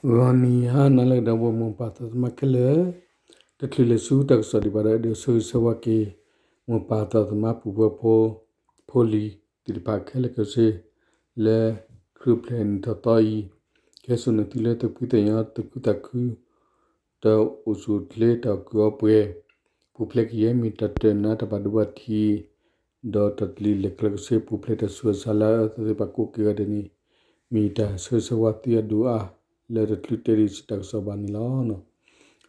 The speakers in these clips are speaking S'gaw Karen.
ဂီၤနံၤဟါနၤလၢအဂ့ၤ ဒီပုၢ်ဝဲၢ်မိၢ်ပၢ်သးသမါခဲလၢာ်, တချုးလဲၤဆူတၢ်ကစီၣ်ဒံးဘၣ်ဒီး အဲၣ်ဒိးဆၢဂ့ၤဆၢဝါက့ၤ မိၢ်ပၢ်သးသမါ ပုၢ်ဖိဝဲၢ်ဖိ ဖိလံၤသ့ၣ်တဖၣ်ခဲလၢာ်ခဲဆ့ လၢခရံာ်အိၣ်ဖျဲၣ်နံၣ်ထီၣ်သီအံၤ, ကဟဲစိာ်န့ၢ်သုလၢ သူၣ်ဖှံသးညီ သူၣ်ခုသးခု တၢ်အိၣ်ဆူၣ်အိၣ်ချ့ တၢ်အီၣ်ကုာ်အီပှဲၤ, ပူၤဖျဲးကယဲၢ် မ့ၢ်တၢ်တနါ တၢ်ဘၣ်ဒိဘၣ်ထံး ဒီးတၢ်တလံၤလဲၤခဲလၢာ်ခဲဆ့ ပူၤဖျဲးတၢ်ဆူးတၢ်ဆါလၢအဝဲသ့ၣ်တဖၣ်ကိးက့ၤဂၤဒဲးန့ၣ် မ့ၢ်တၢ်ဆၢဂ့ၤဆၢဝါသုအဒိၣ်အါ လၢတချုးတဲဒံးဆူတၢ်ကစီၣ်ဘၣ်န့ၣ်လီၤ.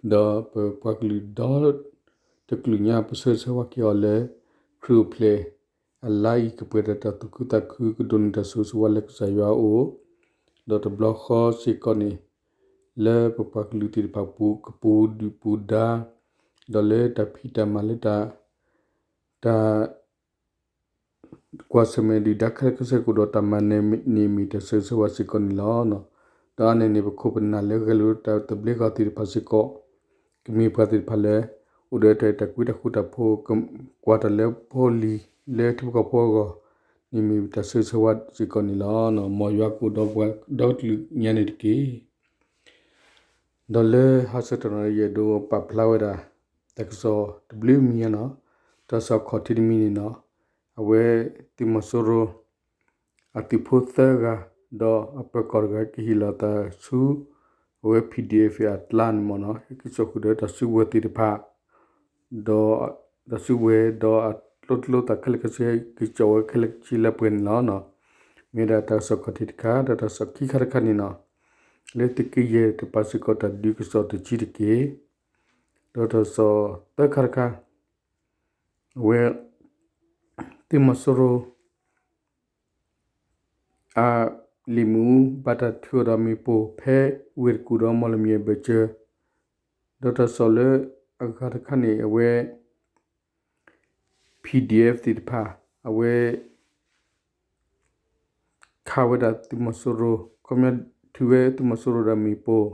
ဒီးပပှၤကလုာ်ဒီတကလုာ်ညါ ပဆၢဂ့ၤဆၢဝါက့ၤအီၤလၢ ခရံာ်အိၣ်ဖျဲၣ်အလါအံၤ ကပှဲၤဒီးတၢ်သူၣ်ခုသးခု ကဒိးန့ၢ်တၢ်ဆၢဂ့ၤဆၢဝါလၢကစၢ်ယွၤအအိၣ်, ဒီးတဘျီဃီစ့ၢ်ကီးန့ၣ် လၢပပှၤကလုာ်သ့ၣ်တဖၣ်ပူၤ ကပူၤဒုၣ်ပူၤဒါ ဒီးလၢတၢ်ဖံးတၢ်မၤလၢတၢ် တၢ် ကွၢ်ဆၢၣ်မဲာ်ဒုၣ်ဒါခဲလၢာ်ခဲဆ့ကအိၣ်ဒီးတၢ်မၤနၢၤန့ၣ် မ့ၢ်တၢ်ဆၢဂ့ၤဆၢဝါစ့ၢ်ကီးန့ၣ်လီၤ. ဒီးအါန့ၢ်န့ၣ် ပခိၣ်ပနၢ်လၢဂဲၤလိာ်တၢ်သဘျ့ဂီၢ်သ့ၣ်တဖၣ်စ့ၢ်ကီး, ကမ့ၢ်ပှၤသ့ၣ်တဖၣ်လၢ အိၣ်ဒီးတၢ်အဲၣ်တၢ်ကွံတၢ်ဃူတၢ်ဖိး ကကွၢ်တၢ်လၢဖိလံၤလၢထံဖိကီၢ်ဖိအဂီၢ် န့ၣ်မ့ၢ်တၢ်ဆၢဂ့ၤဆၢဝါစ့ၢ်ကီးန့ၣ်လီၤ. မ်ယွၤကအိၣ်ဒီးပှၤဒီကလုာ်ညါန့ၣ်တက့ၢ်. ဒီးလၢဟါဆၢကတီၢ်န့ၣ် ယအဲၣ်ဒိးပာ်ဖျါဝဲဒၣ် တၢ်ကစီၣ်တဘျုးမံၤညါနီၤ, တၢ်ကစီၣ်ခီၣ်ထံးတမံၤန့ၣ်နီၤ, အဝဲသုးမီၤစိရိၤ အသုးဖိသၢဂၤ ဒီးအပၢၤကီၢ်တဂၤ ကဟ့ၣ်လီၤသးဆူ အဝဲ PDF အကျါန့ၣ်မ့ၢ်နီၤ, ဟဲက့ၤစိာ်ဃုာ်ဒီးတၢ်စုကဝဲၤသ့ၣ်တဖၣ် ဒီးတၢ်စုကဝဲၤဒီးအကျိချံကျိသၣ်ခဲလၢာ်ခဲဆ့ က့ၤစိာ်ဝဲခဲလၢာ်ခဲဆ့လၢပှဲၤန့ၣ်လီၤ. မ့ၢ်ဒၣ်တၢ်ကစီၣ်ခီၣ်ထံးတခါ, ဒီးတၢ်ကစီၣ်ခံခါတခါန့ၣ်နီၤ, လၢသုးက့ယဲၢ်တပၤစ့ၢ်ကီး တၢ်ဒုးကစီၣ်တဆံတက့ၢ်. ဒီးတၢ်ကစီၣ်သၢခါတခါ, အဝဲ သုးမီၤစိရိၤ အလံာ်မ့ၣ်အူ ဘၣ်တၢ်ထုးအီၤဒီးမ့ၣ်ပိၢ် ဖဲဝ့ၢ်တကူၣ်ဒီးမီၣ်လမံၤအဘၢၣ်စၢၤ, ဒီးတၢ်ကစီၣ်လၢအဂၤတခါန့ၣ် အဝဲ PDF သ့ၣ်တဖၣ် အဝဲ ခးဝဲဒၣ်သုးမီၤစိရိၤ, ခီပညီထုးဝဲသုးမီၤစိရိၤဒီးမ့ၣ်ပိၢ်,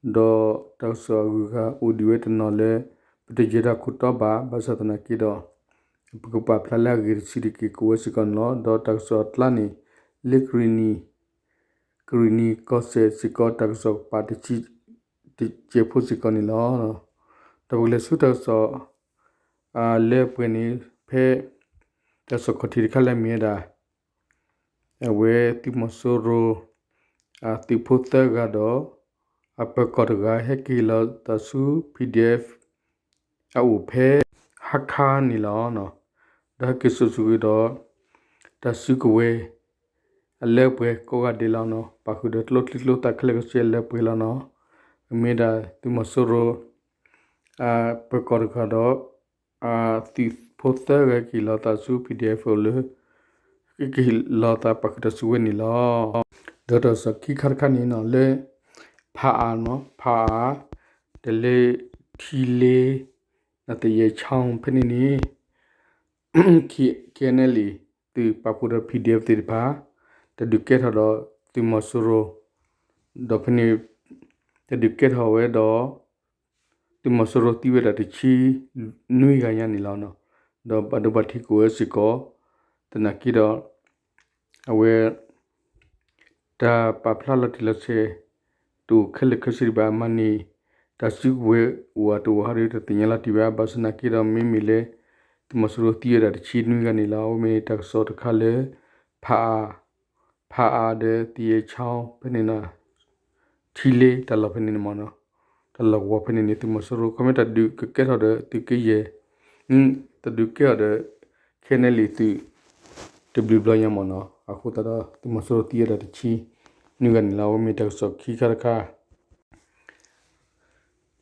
ဒီးတၢ်ကစီၣ်အဂုၤအဂၤအိၣ်ဒံးဝဲတနီၤလၢ ပတယဲၤတၢ်ခိၣ်တီဘၣ်, ဘၣ်ဆၣ်သနာ်က့ဒီး ပကပာ်ဖျါလၢအဂ့ၢ်တဆံးတက့ၢ် ကအိၣ်ဝဲစ့ၢ်ကီးန့ၣ်လီၤ. ဒီးတၢ်ကစီၣ်အကျါန့ၣ် လၢကရံၣ်နံၣ် ကရံၣ်နံၣ်ကီၢ်စဲၣ်စ့ၢ်ကီး တၢ်ကစီၣ်ကပၤတဆံးတကဲးဖိစ့ၢ်ကီးန့ၣ်လီၤ. ဒီးပကလဲၤဆူတၢ်ကစီၣ် အလၢပှဲၤန့ၣ် ဖဲ တၢ်ကစီၣ်ခီၣ်ထံးတခါလၢမ့ၢ်ဝဲဒၣ် အဝဲသုးမီၤစိရိၤ အသုးဖိသၢဂၤဒီး အပၢၤကီၢ်တဂၤ ဟဲက့ၤလီၤသးဆူ PDF အအိၣ်ဖဲ ဟါခါန့ၣ်လီၤ. ဒီးဟဲက့ၤစိာ်ဆူၣ်က့ၤဒီး တၢ်စုကဝဲၤ အလၢပှဲၤကိးဂၤဒဲးလီၤနီၤ, ပာ်ဃုာ်ဒီးကျိချံကျိသၣ်ခဲလၢာ်ခဲဆ့အလၢပှဲၤလီၤနီၤ. မ့ၢ်ဒၣ်သုးမီၤစိရိၤ အပၢၤကီၢ်တဂၤဒီး အသုးဖိသၢဂၤ ဟဲက့ၤလီၤသးဆူ PDF အအိၣ်လၢ က့ၤလီၤသးပာ်ဃုာ်တၢ်စုကဝဲၤန့ၣ်လီၤ. ဒီးတၢ်ကစီၣ်ခံခါတခါန့ၣ်နီၤ လၢ ဖးအါနီၤ, ဖးအါ တၢ်လၢ ထံလ့ နသယဲၣ်ချီ ဖဲန့ၣ်န့ၣ် KNLA သုးပာ်ဖှိၣ်ဒီး PDF သ့ၣ်တဖၣ် တၢ်ဒုးကဲထီၣ်ဒီးသုးမီၤစိရိၤ ဒီးဖဲန့ၣ် တၢ်ဒုးကဲထီၣ်ဝဲဒီး သုးမီၤစိရိၤသံဝဲဒၣ်တဆံနွံဂၤညါန့ၣ်လီၤ. ဒီးဘၣ်ဒိဘၣ်ထံးကအိၣ်ဝဲစ့ၢ်ကီး သနာ်က့ဒီး အဝဲ တၢ်ပာ်ဖျါလီၤတံၢ်လီၤဆဲး တအိၣ်ခဲလၢာ်ခဲဆ့ဒံးဘၣ် မၤန့ၢ် တၢ်စုကဝဲၤအိၣ်အတအိၣ်ဟီဒီး တသ့ၣ်ညါလီၤတံၢ်ဘၣ်. ဘၣ်ဆၣ်သနာ်က့ဒီး မ့မ့ၢ်လၢ သုးမီၤစိရိၤသံဝဲဒၣ်တဆံနွံဂၤန့ၣ်လီၤ. အဝဲမ့ၢ်တၢ်ကစီၣ်တခါလၢ ဖးအါ ဖးအါဒီးသယဲၣ်ချီ ဖဲန့ၣ်နီၤ ထံလ့တၢ်လီၢ်ဖဲန့ၣ်န့ၣ်မ့ၢ်နီၤ, တၢ်လီၢ်ကဝီၤဖဲန့ၣ်န့ၣ် သုးမီၤစိရိၤ ခီမ့ၢ်တၢ်ဒုးကကဲထီၣ်ဒီးသုးက့ယဲၢ် တၢ်ဒုးကဲထီၣ်ဒီး KNLA သုး တဘျုးဘျီညါမ့ၢ်နီၤ. အဃိသတးဒီး သုးမီၤစိရိၤသံဝဲဒၣ်တဆံနွံဂၤန့ၣ်လီၤ. အဝဲမ့ၢ်တၢ်ကစီၣ်ခံခါတခါ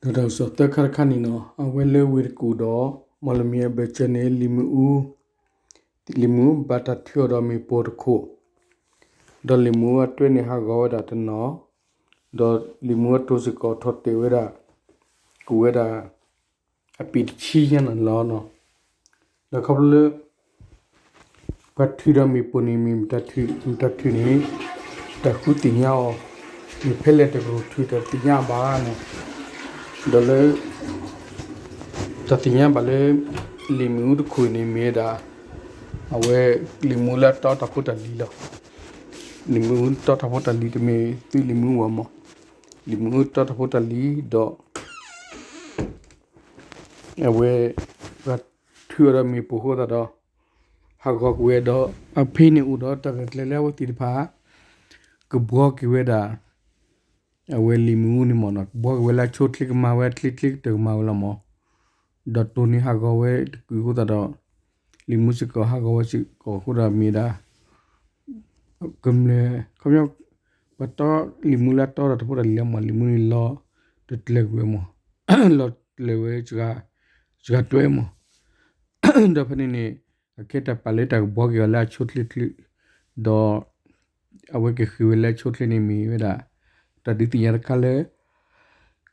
ဒီးတၢ်ကစီၣ်သၢခါတခါန့ၣ်နီၤ အဝဲလၢဝ့ၢ်တကူၣ်ဒီး မီၣ်လမံၤအဘၢၣ်စၢၤန့ၣ် လံာ်မ့ၣ်အူ လံာ်မ့ၣ်အူဘၣ်တၢ်ထုးအီၤဒီးမ့ၣ်ပိၢ်တခိၣ်, ဒီးလံာ်မ့ၣ်အူအတွဲန့ၣ်ဟးဂီၤဝဲဒၣ်တနီၤ, ဒီးလံာ်မ့ၣ်အူအတိၤစ့ၢ်ကီးထီၣ်တဲာ်ဝဲဒၣ် ကအိၣ်ဝဲဒၣ် အပံာ်တဆံညါန့ၣ်လီၤ. ဒီးခီဖျိလၢ ပှၤထုးဒီးမ့ၣ်ပိၢ်န့ၣ် မ့ၢ်မတၤထုး မတၤထုးန့ၣ် တၢ်ဃုသ့ၣ်ညါအီၤ, မ့ၢ်ဖဲလဲၣ်တကရူၢ်ထုးတၢ်သ့ၣ်ညါဘၣ်န့ၣ်, ဒီးလၢ တၢ်သ့ၣ်ညါဘၣ်လၢ လံာ်မ့ၣ်အူတခိၣ်န့ၣ်မ့ၢ်ဝဲဒၣ် အဝဲလံာ်မ့ၣ်အူလၢအတီတၢ်ဖိတၢ်လံၤလီၤ. လံာ်မ့ၣ်အူတီၢ်တၢ်ဖိတၢ်လံၤတမ့ၢ်သုလံာ်မ့ၣ်အူဘၣ်မး, လံာ်မ့ၣ်အူတီၢ်တၢ်ဖိတၢ်လံၤဒီး အဝဲ ပှၤထုးအီၤဒီးမ့ၣ်ပိာ်ဃိသတးဒီး ဟးဂီၤကွံာ်ဝဲဒီး အဖဲန့ၣ်အိၣ်ဒီးတၢ်ရဲၣ်ကျဲၤလၢအဝဲသ့ၣ်တဖၣ် ကဘှီက့ၤဝဲဒၣ် အဝဲလံာ်မ့ၣ်အူန့ၣ်မးနီၤ, ကဘှီက့ၤဝဲလၢအဆိအချ့ ကမၤဝဲအချ့ချ့ကတၢၢ်ကမၤဝဲလီၤမး, ဒီးတိၢ်န့ၢ်ဟးဂီၤဝဲတကုာ်အဃိသတးဒီး လံာ်မ့ၣ်အူစ့ၢ်ကီးဟးဂီၤဝဲစ့ၢ်ကီးအဃိဒီးမ့ၢ်ဒၣ် ကမျၢၢ် ခီပညီ ပှၤတီလံာ်မ့ၣ်အူလၢအတီဒီးတၢ်ဖိတၢ်လံၤလီၤမး, လံာ်မ့ၣ်အူန့ၣ်လီၤတကျၢၤကွံာ်ဝဲမး, လီၤတကျၢၤဝဲ စှၤတွဲမး, ဒီးဖဲန့ၣ်န့ၣ် အခဲတၢ်ပာ်လၢတၢ်ကဘှီက့ၤအီၤလၢအဆိအချ့ချ့ ဒီး အဝဲကဃ့ၢ်ဝဲလၢအဆိအချ့န့ၣ်မ့ၢ်ဝဲဒၣ် တၢ်ဒုးသ့ၣ်ညါတခါလၢ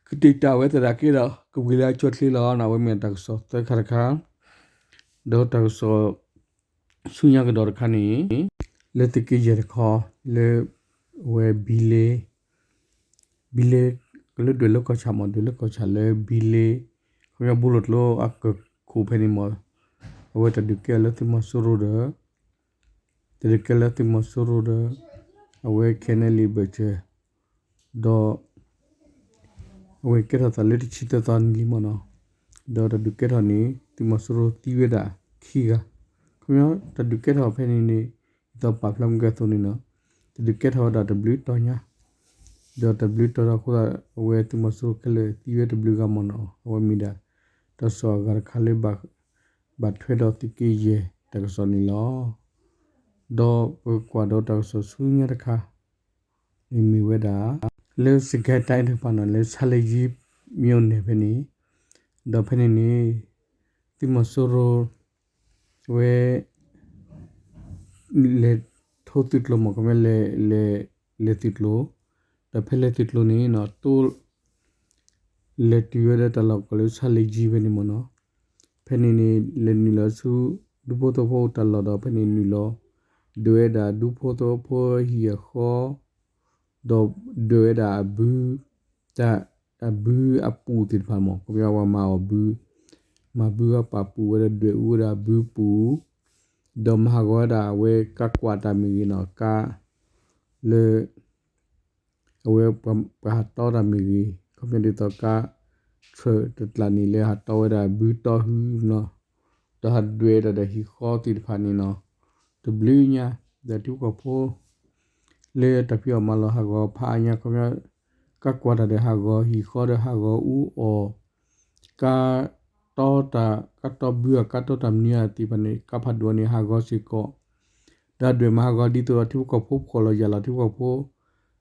ကတ့ၢ်တၢ်ဝဲသနာ်က့ဒီး ကဝံၤလၢအဆိအချ့လီၤ. အဝဲမ့ၢ်တၢ်ကစီၣ်သၢခါတခါ, ဒီးတၢ်ကစီၣ်ဆူညါကဒီးတခါန့ၣ် လၢသုးက့ယဲၢ်တခီ လၢ အဝဲဘံလ့ ဘံလ့ ကလၢဒွဲၣ်လၢကီၢ်ဆၣ်မး, ဒွဲၣ်လၢကီၢ်ဆၣ်လၢဘံလ့ ခီပညီဘိလိာ်ကျိအကခိၣ်ဖဲန့ၣ်မး, အဝဲတၢ်ဒုးကဲထီၣ်လၢသုးမီၤစိရိၤဒီး တၢ်ဒုးကဲထီၣ်လၢသုးမီၤစိရိၤဒီး အဝဲ ခဲနဲလံ ဘၢၣ်စၢၤ ဒီး အဝဲကဲထီၣ်သးလၢတဆံသၢသီနံၤလံမးနီၤ, ဒီးတၢ်ဒုးကဲထီၣ်န့ၣ် သုးမီၤစိရိၤသံဝဲဒၣ်ခံဂၤ, ခီပညီ တၢ်ဒုးကဲထီၣ်ဖဲန့ၣ်န့ၣ် ဒ်သိးပာ်ဖျါမုၢ်ကဲသိးန့ၣ်နီၤ, တၢ်ဒုးကဲထီၣ်ဝဲဒၣ်တဘျုးတီၤညါ, ဒီးတဘျုးတီၤဒီးအဃိသတး အဝဲသုးမီၤစိရိၤခဲလၢာ်သံဝဲတဘျုးဂၤမးနီၤ, အဝဲမ့ၢ်ဒၣ် တၢ်ကစီၣ်အဂၤတခါလၢ ဘၣ်ထွဲဒီးသုးက့ယဲၢ်တၢ်ကစီၣ်န့ၣ်လီၤ. ဒီးပကွၢ်ဒီးတၢ်ကစီၣ်ဆူညါတခါ န့ၣ်မ့ၢ်ဝဲဒၣ် လၢစကဲတၢ်တဖၣ်န့ၣ် လၢဆါလၢယံၤ မ့ၢ်အိၣ်န့ၣ်ဖဲန့ၣ်, ဒီးဖဲန့ၣ်န့ၣ် သုးမီၤစိရိၤ ဝဲ လဲၤထိသုးကျိၤမး ခီပညီ လဲၤသုးကျိၤ, ဒီးဖဲလဲၤသုးကျိၤန့ၣ် တိ လဲၤတုၤဝဲဒၣ်တၢ်လီၢ်ကီၢ်လၢဆါလၢယံၤဖဲန့ၣ်မးနီၤ, ဖဲန့ၣ်န့ၣ် လဲၤနုာ်လီၤဆူ ဒူဖိသဝီဖိတၢ်လီၢ်ဒီး ဖဲန့ၣ်နုာ်လီၤ ဒွဲၣ်ဝဲဒၣ်ဒူဖိသဝီဖိအဟံၣ်အဃီ ဒီးဒွဲၣ်ဝဲဒၣ်အဘု တၢ် အဘုအပူၤသ့ၣ်တဖၣ်မး ခီပညီပှၤမၤအီၣ်ဘု မၤဘုအပာ်ပူၤဝဲဒီးဒွဲၣ်အူဝဲဒၣ်အဘုပူၤ, ဒီးမၤဟးဂီၤဝဲဒၣ်အဝဲကါကွၢ်တၢ်မ့ၢ်ဂ့ၤနီၤ ကါ လၢ အဝဲပှၤဟးတီတၢ်မ့ၢ်ဂ့ၤ ခီပညီဒ်သိးကါ ထြၢၣ်တကျးန့ၣ် လၢဟးတီဝဲဒၣ်ဘုတီဟုနီၤ, ဒီးဟးဒွဲၣ်ဝဲဒၣ်ဒီးဟံၣ်ဃီသ့ၣ်တဖၣ်န့ၣ်နီၤ, တဘျုးညါ ဒီးထံဖိကီၢ်ဖိ လၢတၢ်ဖံးအီၣ်မၤလီၢ်ဟးဂီၤဖးအါညါ ခီပညီ ကါကွၢ်တၢ်ဒီးဟးဂီၤဟံၣ်ဃီဒီးဟးဂီၤအူအီၣ် ကါတီတၢ် ကါတီဘုဧါ ကါတီတၢ်မနုၤဧါသ့ၣ်တဖၣ်န့ၣ် ကါဖးဒိၣ်န့ၣ် ဟးဂီၤစ့ၢ်ကီး, ဒီးဒွဲၣ်မၤဟးဂီၤဒ်သိးဒီးထံဖိကီၢ်ဖိဖှီၣ်လီၤယာ်လီၤ ထံဖိကီၢ်ဖိ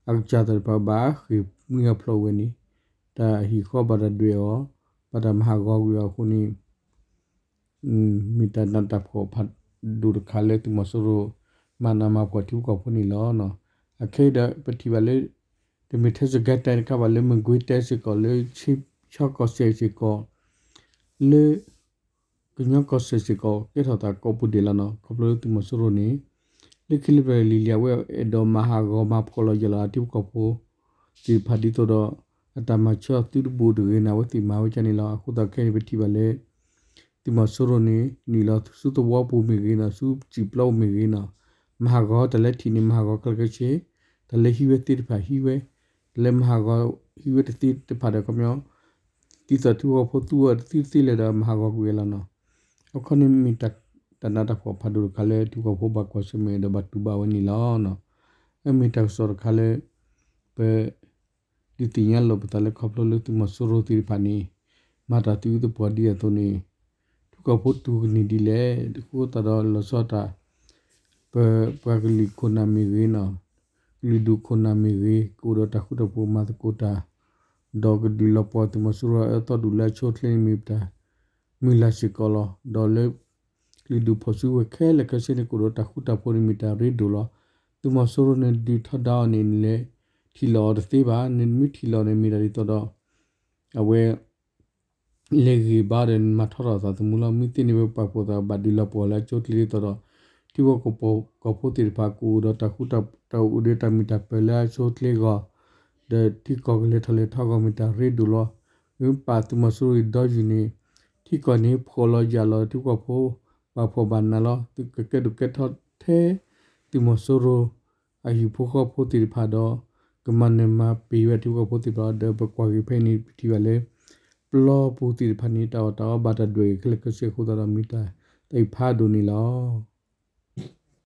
အကစၢ်သ့ၣ်တဖၣ်ဘၣ်ဃ့ၢ်မှံဟးဖျိးဝဲန့ၣ်, တၢ်ဟံၣ်ဃီဘၣ်တၢ်ဒွဲၣ်အီၤ ဘၣ်တၢ်မၤဟးဂီၤကွံာ်အီၤအဃိန့ၣ် မ့ၢ်တၢ်နးတၢ်ဖှီၣ်ဖးဒိၣ်တခါလၢသုးမီၤစိရိၤ မၤနးမၤဖှီၣ်ထံဖိကီၢ်ဖိန့ၣ်လီၤ. အခဲအံၤဒီးပထံၣ်ဘၣ်လၢ တမ့ၢ်ထဲစကဲတဲတခါဘၣ် လၢမကွ့ၤတဲစ့ၢ်ကီး လၢ ဆီကီၢ်စဲၣ်စ့ၢ်ကီး လၢ ကညီကီၢ်စဲၣ်စ့ၢ်ကီး ကဲထီၣ်သးကိးပူၤဒဲးလီၤနီၤ ခီဖျိလၢသုးမီၤစိရိၤန့ၣ် လၢခံလၢပျၢၤလံၤလံၤ အဝဲအဲၣ်ဒိးမၤဟးဂီၤမၤဖှီၣ်လီၤယာ်လီၤထံဖိကီၢ်ဖိ သ့ၣ်တဖၣ်ဒ်သိးဒီး အတၢ်မၤဆၢအီၤသုတဘူးတဂ့ၤန့ၣ် အဝဲသ့ၣ်မၤဝဲဒ်န့ၣ်လီၤ. အဃိသတးခဲအံၤန့ၣ် ပထံၣ်ဘၣ်လၢ သုးမီၤစိရိၤန့ၣ် နုာ်လီၤဆူသဝီပူၤမ့ၢ်ဂ့ၤနီၤ ဆူစံာ်ပျီပူၤမ့ၢ်ဂ့ၤနီၤ မၤဟးဂီၤတၢ်လၢထံးန့ၣ် မၤဟးဂီၤခဲလၢာ်ခဲဆ့ တၢ်လၢဟံးဝဲသ့ၣ်တဖၣ်ဟံးဝဲ တၢ်လၢမၤဟးဂီၤဟံးဝဲတသ့တဖၣ်ဒီး ခီပညီ ဒ်သိးထံဖိကီၢ်ဖိသူအီၤတသ့တသ့လဲၣ်ဒီး မၤဟးဂီၤကွံာ်ဝဲလီၤနီၤ. အခီန့ၣ်မ့ၢ်တၢ်နးတၢ်ဖှီၣ်ဖးဒိၣ်တခါလၢထံဖိကီၢ်ဖိဘၣ်ကွၢ်ဆၢၣ်မဲာ်ဒီးဘၣ်တူၢ်ဘၣ်ဝဲန့ၣ်လီၤ. အမ့ၢ်တၢ်ကစီၣ်တခါလၢ ပ ဒုးသ့ၣ်ညါလိာ်ပသးလၢခီဖျိလၢသုးမီၤစိရိၤသ့ၣ်တဖၣ်န့ၣ် မၤတၢ်သးဝံၣ်သပှၢ်ဒ်အသိးန့ၣ် ထံဖိကီၢ်ဖိတူၢ်ကန့ၢ်ဒ်လဲၣ် အဃိသတးဒီးလီၤဆီဒၣ်တၢ် ပ ပှၤကလုာ်ခိၣ်နၢ်မ့ၢ်ဂ့ၤနီၤ ကလုာ်ဒူၣ်ခိၣ်နၢ်မ့ၢ်ဂ့ၤ ကအိၣ်ဒီးတၢ်ဃူတၢ်ဖိးမၤသကိးတၢ် ဒီးကဒုးလီၤပှီၢ်သုးမီၤစိရိၤအအၢသီဒူၣ်လၢအဆိအချ့န့ၣ်မ့ၢ်ပတၢ် မုၢ်လၢ်စ့ၢ်ကီးလီၤ. ဒီးလၢ ကလုာ်ဒူၣ်ဖီၣ်စုကဝဲၤခဲလၢာ်ခဲဆ့န့ၣ် ကအိၣ်ဒီးတၢ်ဃူတၢ်ဖိးန့ၣ်မ့ၢ်တၢ်ရ့ဒိၣ်လီၤ. သုးမီၤစိရိၤန့ၣ်ဒုးထီဒါအီၤန့ၣ် နလဲၤထံၣ်လိာ်အီၤတသ့ဘၣ်. နမ့ၢ်ထံၣ်လိာ်အီၤန့ၣ်မ့ၢ်ဒၣ်ဒ်သိးဒီး အဝဲ လဲၤဂ့ၤဘၣ်ဒီးနမၤထီထီၣ်သးသမူလီၤ. မ့ၢ်သ့န့ၣ်ဝဲပာ်ဖှိၣ်သးဘၣ်ဒုးလီၤပှီၢ်လၢအဆိအချ့ဒ်သိးဒီး ထံဖိကီၢ်ဖိသ့ၣ်တဖၣ်ကအိၣ်ဒီးတၢ်ဃူတၢ်ဖိး တၢ်အိၣ်ဒီးတၢ်မုာ်တၢ်ပၢၤလၢအဆိအချ့အဂီၢ် ဒီးထံကီၢ်ကလဲၤထီၣ်လဲၤထီအဂီၢ်မ့ၢ်တၢ်ရ့ဒိၣ်လီၤ. မ့ၢ်ပာ်သုးမီၤစိရိၤအံၤဒီယူၢ်န့ၣ် ထံကီၢ်န့ၣ်ဖှီၣ်လီၤယာ်လီၤ ထံဖိကီၢ်ဖိ ပာ်ဖှိၣ်ဘၣ်နးလီၤ. သုကကဲဒိၣ်ကဲထီထဲ သုးမီၤစိရိၤ အဟံၣ်ဖိဃီဖိသ့ၣ်တဖၣ်ဒီး ကမၤနၢၤမၤပှဲၤဝဲထံဖိကီၢ်ဖိသ့ၣ်တဖၣ်ဒီး ပကွၢ်က့ၤဖဲအံၤန့ၣ် ပထံၣ်ဘၣ်လၢ ပျီပူၤသ့ၣ်တဖၣ်န့ၣ် တၢ်အီၣ်တၢ်အီဘၣ်တၢ်ဒွဲၣ်ဂ့ၤခဲလၢာ်ခဲဆ့အဃိသတးဒီး မ့ၢ်တၢ်သ့ၣ်ဖးဒိၣ်န့ၣ်လီၤ.